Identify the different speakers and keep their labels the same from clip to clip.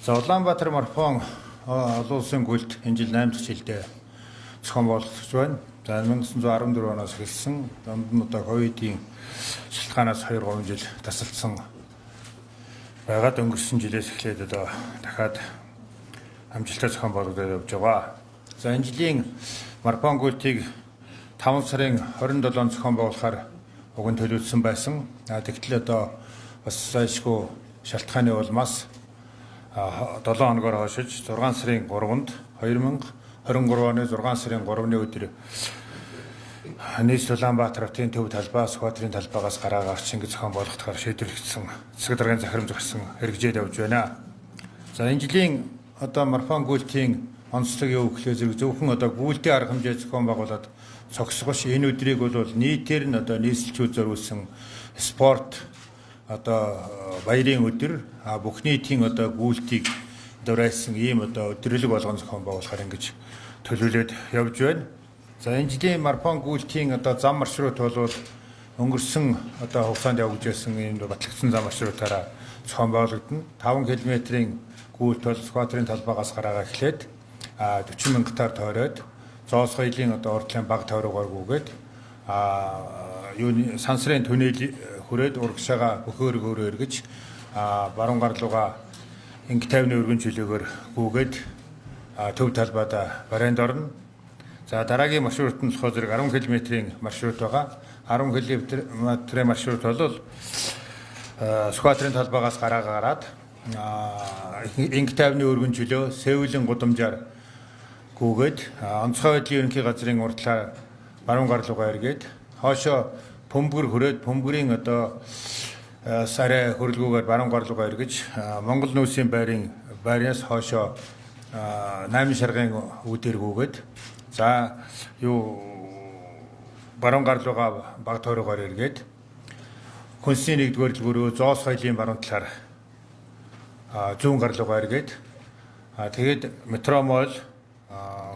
Speaker 1: За, Улаанбаатар марафон олон улсын гүйлт энэ жил 8 дахь жилдээ зохион байгуулагдаж байна. За, 1914 оноос эхэлсэн. Дунд нь одоо ковидын шалтгаанаас 2 3 жил тасалдсан байгаад өнгөрсөн жилээс эхлээд одоо дахиад амжилттай зохион байгуулагдаад явж байгаа. За, энэ жилийн марафон гүйлтийг 5 сарын 27-нд зохион байгуулахаар уг нь төлөвлөсөн байсан. Тэгтэл одоо бас зайлшгүй шалтгааны улмаас 7 хоногоор хойшиж 6 сарын 3-нд, 2023 оны 6 сарын 3-ны өдөр нийт Улаанбаатар хотын төв талбай, Сүхбаатарын талбайгаас гараа гарч ингэ зохион болгохоор шийдвэрлэгдсэн, засаг даргын захирамж гарсан хэрэгжээд явж байна. За, энэ жилийн одоо марафон гүйлтийн онцлог юу гэхлээр зэрэг зөвхөн одоо гүйлтийн арга хэмжээ зохион байгуулад цогцгош энэ өдрийг бол нийтээр нь одоо нийслэлчүүд зориулсан спорт одоо баярын өдөр, бүх нийтийн одоо гүйлтийг дурайсан ийм одоо өдрөлөг болгон зохион байгуулахаар ингэж төлөвлөд явж байна. За, энэ жилийн марафон гүйлтийн одоо зам маршрут бол өнгөрсөн одоо хугацаанд явагдаж байсан ийм батлагдсан зам маршрутаараа зохион байгуулагдана. 5 км-ийн гүйлт бол Сүхбаатарын талбайгаас гараагаа эхлээд 40 мянгатаар тойроод Зоос хоёлын одоо урдлын баг тойрогоор гүгээд юуны сансрын түнэл хүрээд урагшаага бөхөөргөөрөө эргэж баруун гар руугаа инг тайвны өргөн чөлөөгөөр гүгээд төв талбайд барайнд орно. За, дараагийн маршрут нь болохоор зэрэг 10 км-ийн маршрут байгаа. 10 км-ийн маршрут бол Сүхбаатарын талбайгаас гараагаа гараад инг тайвны өргөн чөлөө, Сеулийн гудамжаар гүгээд онцгой байдлын ерөнхий газрын урдлаар баруун гар руугаа эргээд хоошоо Бөмбөр хүрээд Бөмбөрийн одоо сарай хөрөлгүүгээр баруун гар руугаа эргэж Монгол нүүсийн байрын байрнаас хоошоо 8 шаргын үүдээр гүгээд, за юу баруун гар руугаа баг тойрогоор эргээд Хүнсний нэгдүгээр дэлгүүрөө Зоос хоёлын баруун талаар зүүн гар руугаа эргээд, тэгээд метро мойл,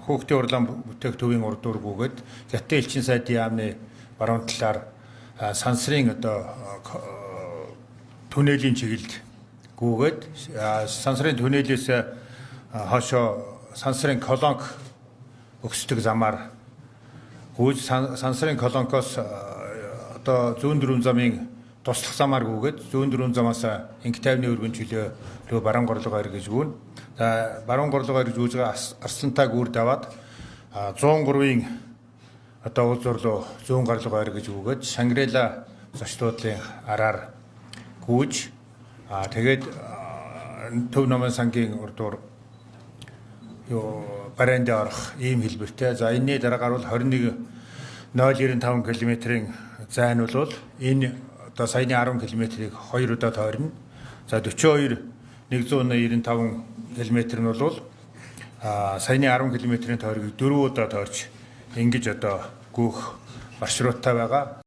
Speaker 1: хүүхдийн урлаан бүтээх төвийн урд дуур гүгээд Хятадын элчин сайдын яамны баруун талаар сансрын одоо түнелийн чиглэлд гүгээд сансрын түнелээс хоошоо сансрын колонк өгсдөг замаар гүйж сансрын колонкоос одоо зүүн дөрвөн замын туслах замаар гүгээд зүүн дөрвөн замаас инг тайвны өргөн чөлөө рүү баруун гар руугаа эргэж гүнэ. За, баруун гар руугаа эргэж гүйж байгаа Арслантай гүр даваад 103-ын одоо уулзуур руу зүүн гар руугаа эргэж гүгээд Шангрила зочдлын араар гүйж, тэгээд Төв номын сангийн урдуур юу барайнд орох ийм хэлбэртэй. За, энэний дараагаар бол 21.095 км-ийн зайн бол энэ одоо саяны 10 км-ийг хоёр удаа тойрно. За, 42 195 км нь бол саяны 10 км-ийн тойргийг дөрвөн удаа тойрч ингэж одоо гүйх маршруттай байгаа.